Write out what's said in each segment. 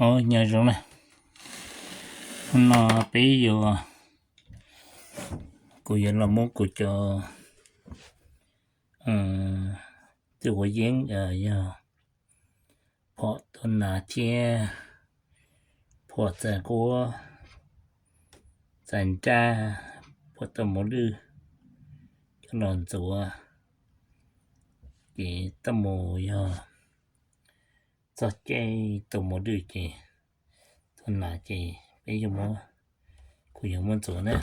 Os, nyob zoo na, hnub no peb yuav, kuv yuav los muab kuv cov txiv huab yeeb, yog phom tau nas thiab phom txais quab, txais nraj, phom tau mov lwj coj los ntxuav, ces tau mus yog txog caij tau mov lwj ces tau nas ces peb yuav muab, kuv yuav muab ntxuav na.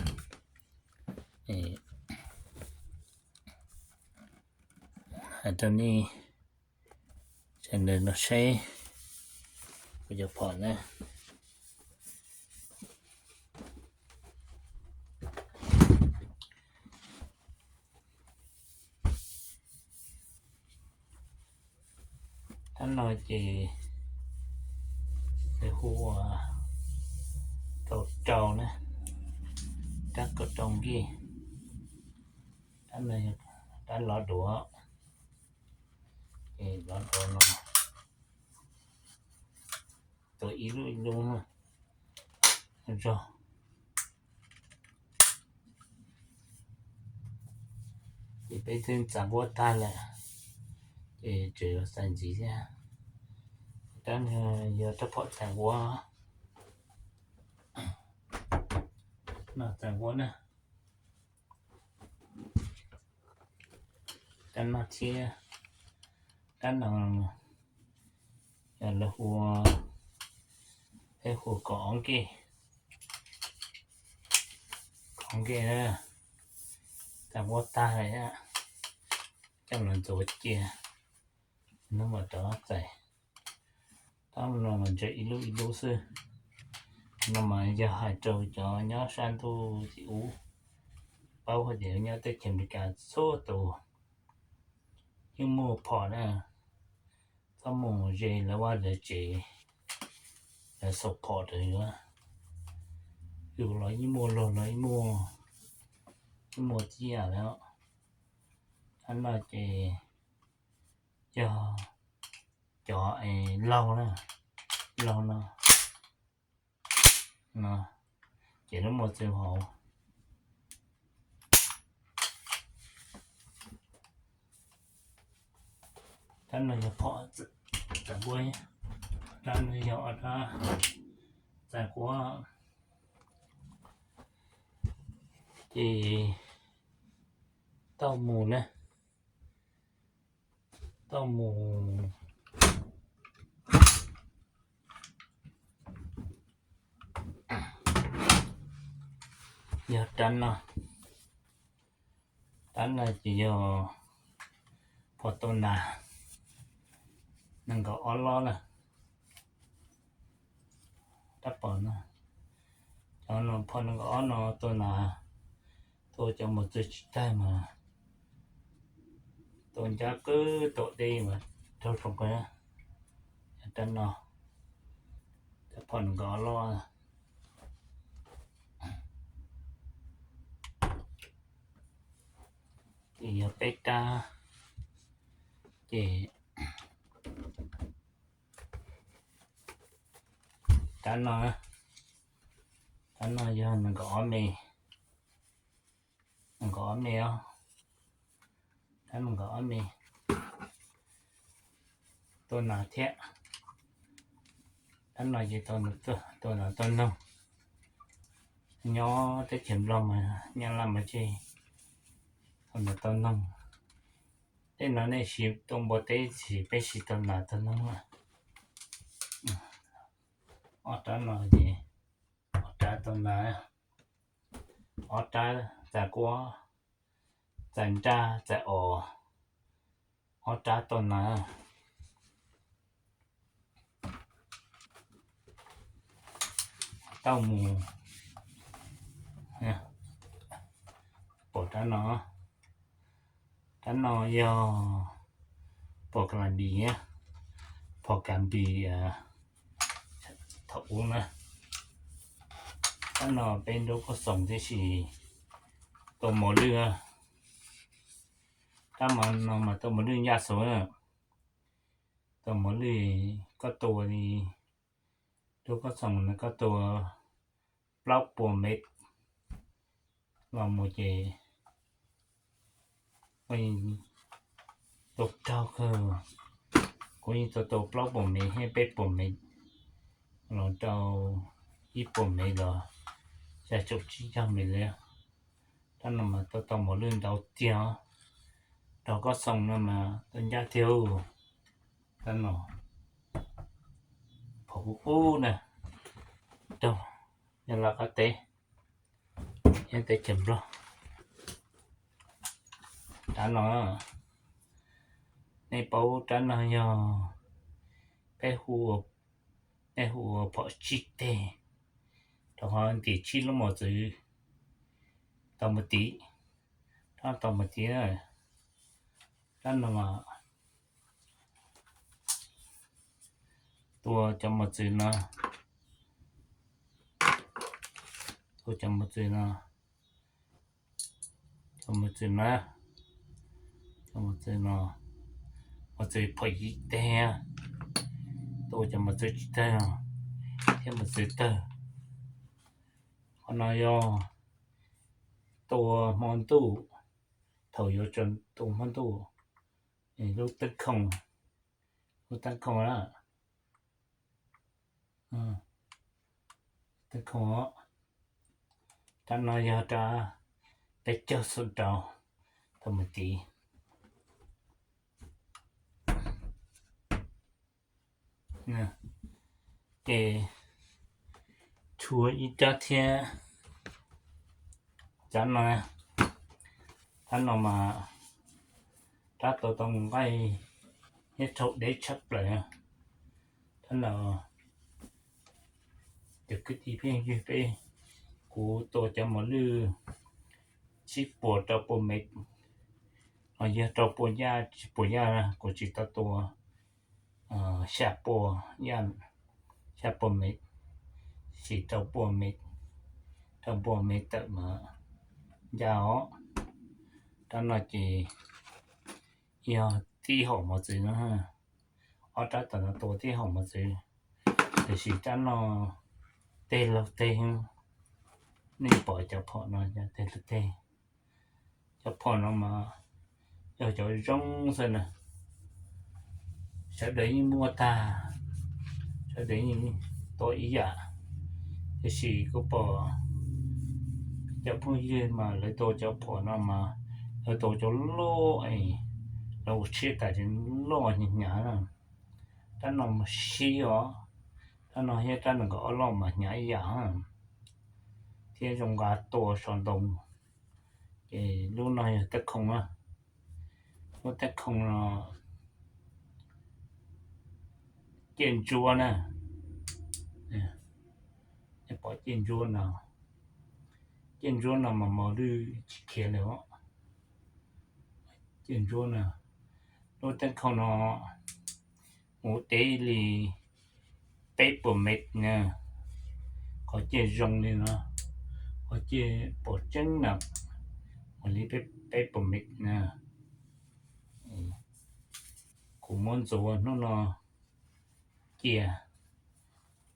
Hais rau nej sawv daws los saib kuv cov phom na. Rab no ces lawv hu ua kaum rau na, rab kaum rau nkej. Rab lov duav, lov duav no, tuav ib lub ib lub zog. Ces peb twb txais quab tag lawm, ces tseem yuav txais ntxiv thiab. Rab no yog rab phom txais quab, no txais quab na. Rab no thiab, rab no yog lawv hu, peb hu kaum ob nkej, kaum ob nkej na, txais quab tag lawm, coj los ntxuav cia, hnub mam rov txais. Rab no mas ntsaws ib lub ib lub xwb. No mas yog hais rau cov nyob sab ntuj tim ub, paub hais tias nyob teb chaws Amelikas txhua tus yeej muaj phom na, txhob mus ze lawv vaj lawv tsev, lawv xaus phom rau yus. Yus los yeej muaj, luag los yeej muaj, yeej muaj tib yam li. Rab no ces yog cov laug na, laug no, no, ces lub muag txwv hauv. Rab no yog phom txais quab, rab no yog ob rab txais quab, ces tau mus na, tau mus. Yog rab no, rab no ces yog phom tau nas, nees nkaum ob lob na. Rab phom no, cov no phom nees nkaum ob no tau nas, tau cov mos txwv tsis tag mas tau ncab qwb tau dej mas raug tsoom kawg. Rab no, rab phom nees nkaum ob lob. Ces yog peb rab, ces rab no, rab no yog nees nkaum ob me, nees nkaum ob me os, rab nees nkaum ob me, tau nas thiab. Rab no ces tau nas tau noog, nyob teb chaws Nplog mas, Nyab Laj mas ces tau nas tau noog. Tej no nej siv tuaj npua teb, peb siv tau nas tau noog. Ob rab no ces ob rab tau nas, ob rab txais quab, txais nraj txais os, ob rab tau nas. Tau mus, pom rab no, rab no yog pom kas npis, pom kas npis thaum ub na. Rab no peb nrub koj xoom tib si, tua mos lwj, rab no mas tua mos lwj ncaj xus, tua mos lwj koj tua li Rau koj xoom no koj tua plaub puas mev los mus ces tua raug kawg. Kuv yeej tua tau plaub puas mev thiab peb puas mev los rau ib puas mev los xya caum tsib caug mev li. Rab no mas tau tau mos lwj ntau tiag. Rau koj xoom no mas tau ncaj tiag. Rab no phom kub kub na, raug nyob Laj Qab teb, nyob teb chaws Nplog. Rab no, nej paub rab no yog peb hu, nej hu ua phom tsib teg, rau qhov ntim tsib lub mos txwv tau mus tid, rab tau mus tid. Rab no tua cov mos txwv no, tua cov mos txwv no, cov mos txwv na, cov mos txwv no, mos txwv phom yim teg, tua cov mos txwv tsis tawg thiab mos txwv tawg. Qhov no yog tua hmo ntuj, thaum yuav tsaus ntuj hmo ntuj, lub teeb khoom, lub teeb khoom na, teeb khoom. Rab no yog rab peb caug xuab rau tau mus tid. Ces tshuav ib rab thiab, rab no, rab no mas rab tau tau mus nqaij thiab rhaub deb tshaj plaws. Rab no cov kwv tij phooj ywg peb, kuv tua cov mos lwj tsib puas rau puas mev, los yog rau puas yaj tsis puas yaj, kuv tsis tau tua xya puas yaj, xya puas mev, tab sis rau puas mev, rau puas mev tawm mas ncaj os. Rab no ces yog tib hom mos txwv no, ob rab tom no tua tib hom mos txwv, tiam sis rab no teg laug teg, nej pom cov phom no cov teg laug teg. Cov phom no mas yog cov zoo xwb na, sawv daws yeej muaj tag, sawv daws yeej tua ib yam, tiam sis kuv pom cov phooj ywg mas lawv tua cov phom no mas lawv tua cov loj es lawv ua tshiab tas ces loj hnyav hnyav na. Rab no mas sib os, rab no thiab rab nees nkaum ob loj mas hnyav ib yam thiab zoo nqa tua so ntoo. Ces lub no yog teeb khoom na, lub teeb khoom no ciaj ntsuab na, pom ciaj ntsuab no, ciaj ntsuab no mas mos lwj tsis khiav li os. Ciaj ntsuab no, lub teeb khoom no mus deb li peb puas mev na, qhov ciaj zoo li no, qhov ciaj pom tseeb na, mus li peb puas mev na. Kuv muab ntxuav hnub no cia,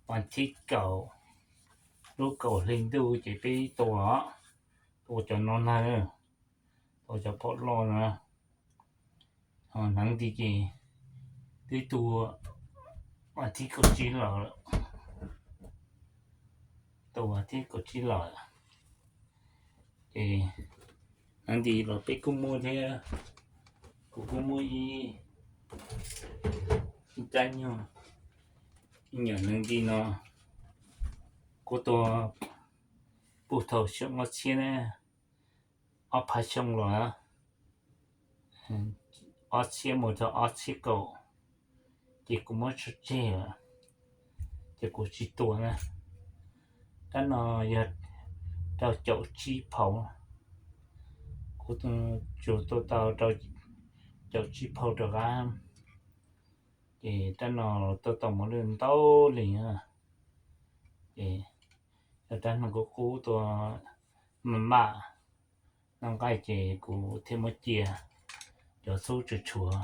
vas thib kaum, lub kaum hli ntuj ces peb tua, tua cov no na, tua cov phom loj na. Hneev nti ces twb tua vas thib kaum tsib los, tua vas thib kaum tsib los. Ces hneev nti los peb kuj muaj thiab, kuv kuj muaj ib, ib rab nyuag, ib nyuam hneev nti no kuv tua puag thaum xyoo ob txhiab na, ob phav xyoo los, ob txhiab mus txog ob txhiab kaum, ces kuv muab tso tseg lawm, ces kuv tsis tua na. Rab no yog rau caum tsib phaus, kuv tsuas tua tau rau caum tsib phaus rov qab. Ces rab no tua tau mos lwj ntau li. Ces yog rab no kuv qub tua maj maj noj nqaij ces kuv thiaj muab cia, cov xub tshuav tshuav.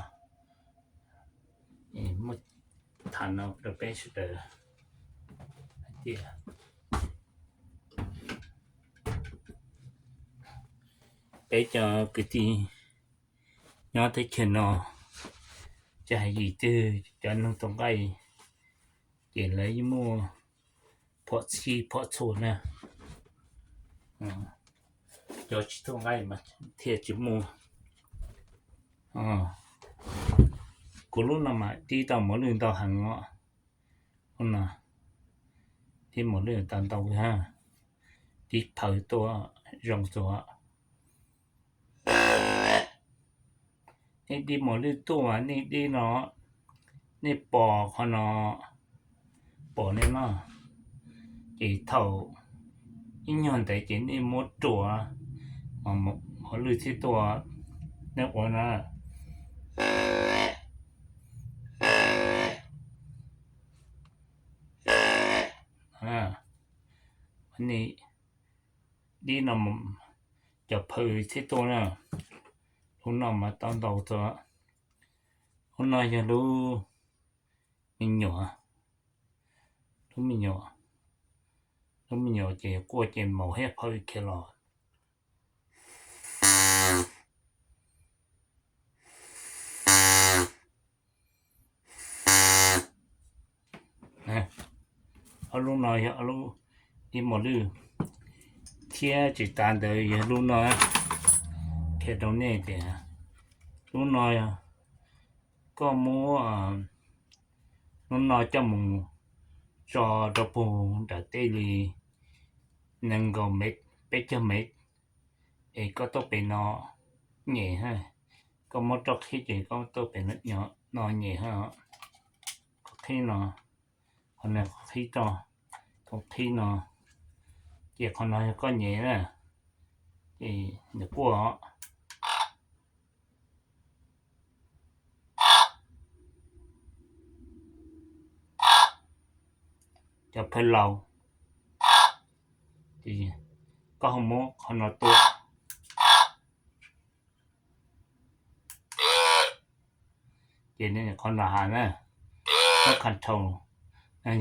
Muab tham no rau peb sawv daws Tias peb cov kwv tij nyob teb chaws no, tsis hais yim twg cov neeg tuaj nqaij ces lawv yeej muaj phom txhij phom txhua na. Cov tsis tuaj nqaij mas thiaj tsis muaj. Kuv lub no mas dib tau mos lwj ntau heev os. Lub no dib mos lwj tau ntau, dib phaws tuaj zoo txog. Nej dib mos lwj tuaj, nej dib no, nej pos qhov no, pos nej no, ces thaum ib nyuag ntev ces nej muab ruas, mos lwj thiaj tuaj. Nej ua no, nej dib no, cov phaws thiaj tuaj na. Lub no mas tau ntau txog. Lub no yog lub me nyuam, lub me nyuam, lub me nyuam ces quaj ces maum thiab phaws khiav los. Ob lub no yog ob lub dib mos lwj, thiab tsis tas ntawd yog lub no. Qhia rau nej tias lub no yog koj muab lub no coj mus tso rau puag nram tej li nees nkaum mev, peb caug mev, es koj tuaj pem no nyem. Koj muab roj qhib ces koj tuaj pem no nyem. Qhov qhib no, qhov no qhov qhib roj, qhov qhib no, ces qhov no yog koj nyem na, ces nws quaj. Cov phaws laus, koj ho muab qhov no tua, ces qhov no has na, koj control,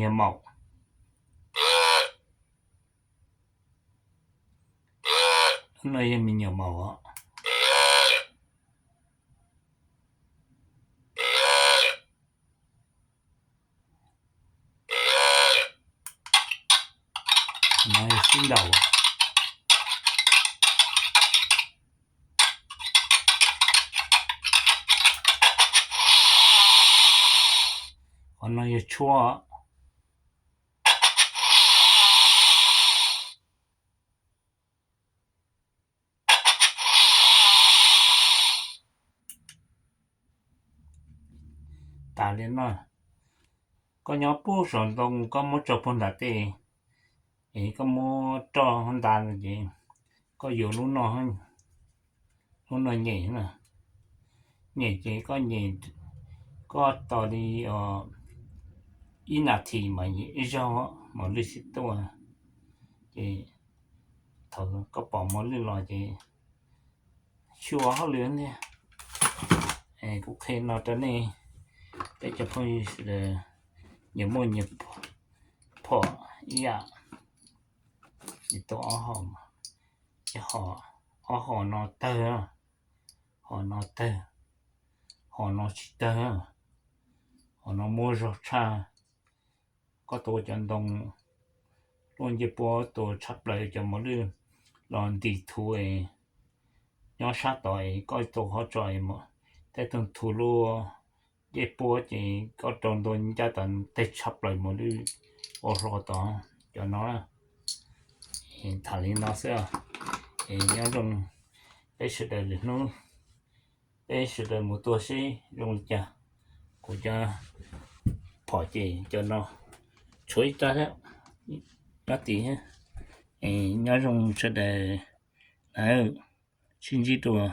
yog maum. Lub no yog me nyuam maum os. No yog sib nraus. Qhov no yog tshuab. Tas li no, koj nyob puag saum ntoo, koj muab tso puag nram tej, es koj muab roj nta ces koj yuav lub no, lub no nyem na. Nyem ces koj nyem, koj tos li ib nas this mas ib zaug mos lwj thiaj tuaj. Ces thaum koj pom mos lwj los ces tsis ua hauj lwm thiab. Kuv qhia no rau nej, peb cov phooj ywg sawv daws nyias muaj nyias phom ib yam. Nws tau ob hom, ob hom no tawg, hom no tawg, hom no tsis tawg, hom no muaj zog tshaj. Koj tua cov ntoo luaj ncej puab tua tshaj plaws cov mos lwj los ntim thuv nyob sab tod es koj tua qhov tso, tej tug thuv luaj ncej puab ces koj rau ntua ncaj tod teg tshaj plaws mos lwj ua hlo tod. Cov no tham li no xwb, es nyob zoo peb sawv daws lwm hnub peb sawv daws mus tua seb zoo li cas. Kuv cov phom ces cov no tshuav ib rab thiab, rab tid thiab. Es nyob zoo sawv daws na, sib ntsib dua